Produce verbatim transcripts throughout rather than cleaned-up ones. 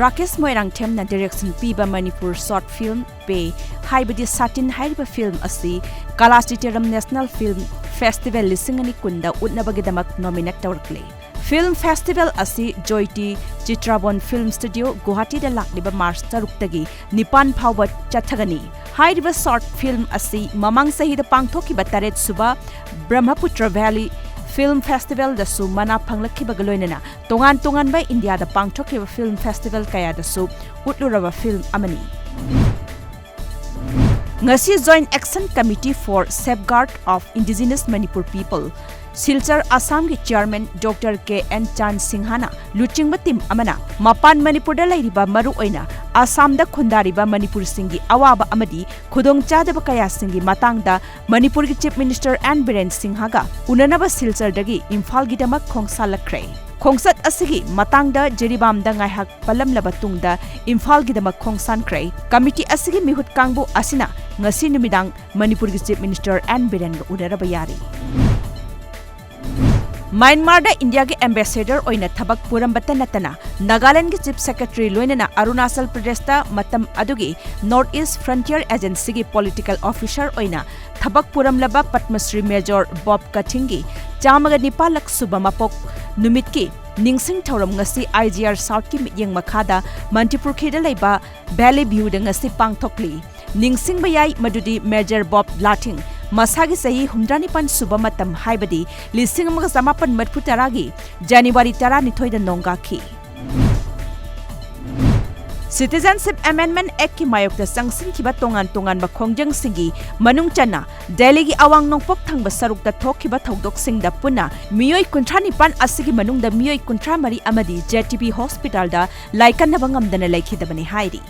Rakesh ꯃꯣꯏꯔꯥꯡꯊꯦꯝꯅ direction ꯄꯤꯕ Manipur short film ꯄꯦ ꯍꯥꯏꯕꯗꯤ ꯁꯥꯇꯤꯟ ꯍꯥꯏꯔꯤꯕ film ꯑꯁꯤ ꯀꯂꯥꯁꯤꯇꯤꯔꯝ National Film Festival ꯂꯤꯁꯤꯡ ꯑꯅꯤ ꯀꯨꯟꯗ ꯎꯠꯅꯕꯒꯤꯗꯃꯛ nominate ꯇꯧꯔꯛꯂꯦ꯫ Film festival ꯑꯁꯤ ꯖꯣꯏꯇꯤ ꯆꯤꯇ꯭ꯔꯥꯕꯣꯟ Film Studio, ꯒꯨꯋꯥꯍꯥꯇꯤꯗ ꯂꯥꯛꯂꯤꯕ March ꯇꯔꯨꯛꯇꯒꯤ ꯅꯤꯄꯥꯟ ꯐꯥꯎꯕ ꯆꯠꯊꯒꯅꯤ꯫ ꯍꯥꯏꯔꯤꯕ short film ꯑꯁꯤ ꯃꯃꯥꯡ ꯆꯍꯤꯗ ꯄꯥꯡꯊꯣꯛꯈꯤꯕ ꯇꯔꯦꯠ ꯁꯨꯕ Brahmaputra Valley Film Festivalꯗꯁꯨ ꯃꯅꯥ ꯐꯪꯂꯛꯈꯤꯕꯒ ꯂꯣꯏꯅꯅ ꯇꯣꯉꯥꯟ ꯇꯣꯉꯥꯟꯕ ꯏꯟꯗꯤꯌꯥꯗ ꯄꯥꯡꯊꯣꯛꯈꯤꯕ film festival ꯀꯌꯥꯗꯁꯨ ꯎꯠꯂꯨꯔꯕ film ꯑꯃꯅꯤ꯫ ꯉꯁꯤ Joint Action Committee for Safeguard of Indigenous Manipur People, Silchar, ꯑꯁꯥꯝꯒꯤ chairman Doctor ꯀꯦ ꯑꯦꯟ ꯆꯥꯟ ꯁꯤꯡꯍꯅ ꯂꯨꯆꯤꯡꯕ team ꯑꯃꯅ ꯃꯄꯥꯟ ꯃꯅꯤꯄꯨꯔꯗ ꯂꯩꯔꯤꯕ, ꯃꯔꯨꯑꯣꯏꯅ ꯑꯁꯥꯝꯗ ꯈꯨꯟꯗꯥꯔꯤꯕ ꯃꯅꯤꯄꯨꯔꯁꯤꯡꯒꯤ ꯑꯋꯥꯕ ꯑꯃꯗꯤ ꯈꯨꯗꯣꯡꯆꯥꯗꯕ ꯀꯌꯥꯁꯤꯡꯒꯤ ꯃꯇꯥꯡꯗ ꯃꯅꯤꯄꯨꯔꯒꯤ Chief Minister ꯑꯦꯟ ꯕꯤꯔꯦꯟ ꯁꯤꯡꯍꯒ ꯎꯅꯅꯕ ꯁꯤꯜꯆꯔꯗꯒꯤ ꯏꯝꯐꯥꯜꯒꯤꯗꯃꯛ ꯈꯣꯡꯁꯥꯜꯂꯛꯈ꯭ꯔꯦ꯫ ꯈꯣꯡꯆꯠ ꯑꯁꯤꯒꯤ ꯃꯇꯥꯡꯗ ꯖꯤꯔꯤꯕꯥꯝꯗ ꯉꯥꯏꯍꯥꯛ ꯄꯜꯂꯝꯂꯕ ꯇꯨꯡꯗ ꯏꯝꯐꯥꯜꯒꯤꯗꯃꯛ ꯈꯣꯡꯁꯥꯟꯈ꯭ꯔꯦ꯫ Committee ꯑꯁꯤꯒꯤ ꯃꯤꯍꯨꯠ ꯀꯥꯡꯕꯨ ꯑꯁꯤꯅ ꯉꯁꯤ ꯅꯨꯃꯤꯗꯥꯡ ꯃꯅꯤꯄꯨꯔꯒꯤ Chief Minister ꯑꯦꯟ ꯕꯤꯔꯦꯟꯒ ꯎꯅꯔꯕ ꯌꯥꯔꯤ꯫ ꯃ꯭ꯌꯥꯟꯃꯥꯔꯗ ꯏꯟꯗꯤꯌꯥꯒꯤ ambassador ꯑꯣꯏꯅ ꯊꯕꯛ ꯄꯨꯔꯝꯕꯇ ꯅꯠꯇꯅ ꯅꯥꯒꯥꯂꯦꯟꯗꯒꯤ Chief Secretary ꯂꯣꯏꯅꯅ ꯑꯔꯨꯅꯥꯆꯜ ꯄ꯭ꯔꯗꯦꯁꯇ ꯃꯇꯝ ꯑꯗꯨꯒꯤ North East Frontier Agencyꯒꯤ political officer ꯑꯣꯏꯅ ꯊꯕꯛ ꯄꯨꯔꯝꯂꯕ ꯄꯗꯃ ꯁ꯭ꯔꯤ Major ꯕꯣꯕ ꯀꯊꯤꯡꯒꯤ ꯆꯥꯝꯃꯒ ꯅꯤꯄꯥꯜꯂꯛ ꯁꯨꯕ ꯃꯄꯣꯛ ꯅꯨꯃꯤꯠꯀꯤ ꯅꯤꯡꯁꯤꯡ ꯊꯧꯔꯝ ꯉꯁꯤ ꯑꯥꯏ ꯖꯤ ꯑꯥꯔ Southꯀꯤ ꯃꯤꯠꯌꯦꯡ ꯃꯈꯥꯗ ꯃꯟꯇꯤꯄꯨꯔꯈꯤꯗ ꯂꯩꯕ Valley Viewꯗ ꯉꯁꯤ ꯄꯥꯡꯊꯣꯛꯂꯤ꯫ ꯅꯤꯡꯁꯤꯡꯕ ꯌꯥꯏ ꯃꯗꯨꯗꯤ Major ꯕꯣꯕ ꯂꯥꯊꯤꯡ ꯃꯁꯥꯒꯤ ꯆꯍꯤ ꯍꯨꯝꯗ꯭ꯔꯥ ꯅꯤꯄꯥꯟ ꯁꯨꯕ ꯃꯇꯝ, ꯍꯥꯏꯕꯗꯤ ꯂꯤꯁꯤꯡ ꯑꯃꯒ ꯆꯃꯥꯄꯟ ꯃꯔꯤꯐꯨ ꯇꯔꯥꯒꯤ January ꯇꯔꯥꯅꯤꯊꯣꯏꯗ ꯅꯣꯡꯒꯥꯈꯤ꯫ Citizenship Amendment Actꯀꯤ ꯃꯥꯌꯣꯛꯇ ꯆꯪꯁꯤꯟꯈꯤꯕ ꯇꯣꯉꯥꯟ ꯇꯣꯉꯥꯟꯕ ꯈꯣꯡꯖꯪꯁꯤꯡꯒꯤ ꯃꯅꯨꯡ ꯆꯟꯅ ꯗꯦꯜꯂꯤꯒꯤ ꯑꯋꯥꯡ ꯅꯣꯡꯄꯣꯛ ꯊꯪꯕ ꯁꯔꯨꯛꯇ ꯊꯣꯛꯈꯤꯕ ꯊꯧꯗꯣꯛꯁꯤꯡꯗ ꯄꯨꯟꯅ ꯃꯤꯑꯣꯏ ꯀꯨꯟꯊ꯭ꯔꯥ ꯅꯤꯄꯥꯟ ꯑꯁꯤꯒꯤ ꯃꯅꯨꯡꯗ ꯃꯤꯑꯣꯏ ꯀꯨꯟꯊ꯭ꯔꯥ ꯃꯔꯤ ꯑꯃꯗꯤ J T B Hospitalꯗ ꯂꯥꯏꯀꯠꯅꯕ ꯉꯝꯗꯅ ꯂꯩꯈꯤꯗꯕꯅꯤ ꯍꯥꯏꯔꯤ꯫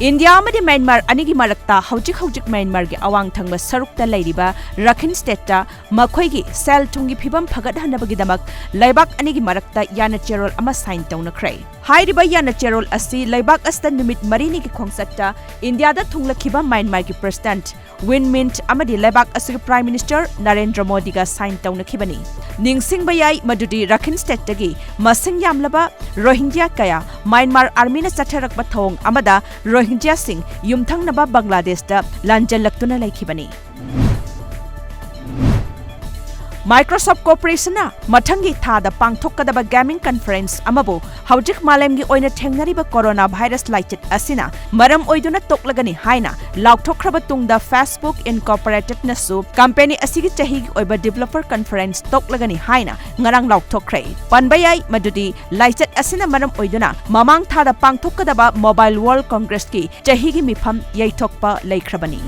ꯏꯟꯗꯤꯌꯥ ꯑꯃꯗꯤ ꯃ꯭ꯌꯥꯟꯃꯥꯔ ꯑꯅꯤꯒꯤ ꯃꯔꯛꯇ ꯍꯧꯖꯤꯛ ꯍꯧꯖꯤꯛ ꯃ꯭ꯌꯥꯟꯃꯥꯔꯒꯤ ꯑꯋꯥꯡ ꯊꯪꯕ ꯁꯔꯨꯛꯇ ꯂꯩꯔꯤꯕ ꯔꯥꯈꯤꯟ ꯁ꯭ꯇꯦꯠꯇ ꯃꯈꯣꯏꯒꯤ ꯁꯦꯜ ꯊꯨꯝꯒꯤ ꯐꯤꯕꯝ ꯐꯒꯠꯍꯟꯅꯕꯒꯤꯗꯃꯛ ꯂꯩꯕꯥꯛ ꯑꯅꯤꯒꯤ ꯃꯔꯛꯇ ꯌꯥꯅꯆꯦꯔꯣꯜ ꯑꯃ ꯁꯥꯏꯟ ꯇꯧꯅꯈ꯭ꯔꯦ꯫ ꯍꯥꯏꯔꯤꯕ ꯌꯥꯅꯆꯦꯔꯣꯜ ꯑꯁꯤ ꯂꯩꯕꯥꯛ ꯑꯁꯤꯗ ꯅꯨꯃꯤꯠ ꯃꯔꯤꯅꯤꯒꯤ ꯈꯣꯡꯆꯠꯇ ꯏꯟꯗꯤꯌꯥꯗ ꯊꯨꯡꯂꯈꯤꯕ ꯃ꯭ꯌꯥꯟꯃꯥꯔꯒꯤ ꯄ꯭ꯔꯦꯁꯤꯗꯦꯟꯠ ꯋꯤꯟ ꯃꯤꯟꯠ ꯑꯃꯗꯤ ꯂꯩꯕꯥꯛ ꯑꯁꯤꯒꯤ ꯄ꯭ꯔꯥꯏꯝ ꯃꯤꯅꯤꯁꯇꯔ ꯅꯔꯦꯟꯗ꯭ꯔ ꯃꯣꯗꯤꯒ ꯁꯥꯏꯟ ꯇꯧꯅꯈꯤꯕꯅꯤ꯫ ꯅꯤꯡꯁꯤꯡꯕ ꯌꯥꯏ ꯃꯗꯨꯗꯤ ꯔꯥꯈꯤꯟ ꯁ꯭ꯇꯦꯠꯇꯒꯤ ꯃꯁꯤꯡ ꯌꯥꯝꯂꯕ ꯔꯣꯍꯤꯡꯒ꯭ꯌꯥ ꯀꯌꯥ ꯃ꯭ꯌꯥꯟꯃꯥꯔ ꯑꯥꯔꯃꯤꯅ ꯆꯠꯊꯔꯛꯄ ꯊꯧꯑꯣꯡ ꯑꯃꯗ ꯔꯣꯍꯤꯡꯒ꯭ꯌꯥꯁꯤꯡ ꯌꯨꯝꯊꯪꯅꯕ ꯕꯪꯒ꯭ꯂꯥꯗꯦꯁꯇ ꯂꯥꯟꯖꯜꯂꯛꯇꯨꯅ ꯂꯩꯈꯤꯕꯅꯤ꯫ Microsoft Corporationꯅ ꯃꯊꯪꯒꯤ ꯊꯥꯗ ꯄꯥꯡꯊꯣꯛꯀꯗꯕ ꯒꯦꯃꯤꯡ ꯀꯟꯐꯔꯦꯟꯁ ꯑꯃꯕꯨ ꯍꯧꯖꯤꯛ ꯃꯥꯂꯦꯝꯒꯤ ꯑꯣꯏꯅ ꯊꯦꯡꯅꯔꯤꯕ ꯀꯣꯔꯣꯅꯥ ꯚꯥꯏꯔꯁ ꯂꯥꯏꯆꯠ ꯑꯁꯤꯅ ꯃꯔꯝ ꯑꯣꯏꯗꯨꯅ ꯇꯣꯛꯂꯒꯅꯤ ꯍꯥꯏꯅ ꯂꯥꯎꯊꯣꯛꯈ꯭ꯔꯕ ꯇꯨꯡꯗ, Facebook Incorporatedꯅꯁꯨ ꯀꯝꯄꯦꯅꯤ ꯑꯁꯤꯒꯤ ꯆꯍꯤꯒꯤ ꯑꯣꯏꯕ ꯗꯤꯕꯦꯂꯄꯔ ꯀꯟꯐꯔꯦꯟꯁ ꯇꯣꯛꯂꯒꯅꯤ ꯍꯥꯏꯅ ꯉꯔꯥꯡ ꯂꯥꯎꯊꯣꯛꯈ꯭ꯔꯦ꯫ ꯄꯟꯕ ꯌꯥꯏ ꯃꯗꯨꯗꯤ ꯂꯥꯏꯆꯠ ꯑꯁꯤꯅ ꯃꯔꯝ ꯑꯣꯏꯗꯨꯅ ꯃꯃꯥꯡ ꯊꯥꯗ ꯄꯥꯡꯊꯣꯛꯀꯗꯕ Mobile World Congressꯀꯤ ꯆꯍꯤꯒꯤ ꯃꯤꯐꯝ ꯌꯩꯊꯣꯛꯄ ꯂꯩꯈ꯭ꯔꯕꯅꯤ꯫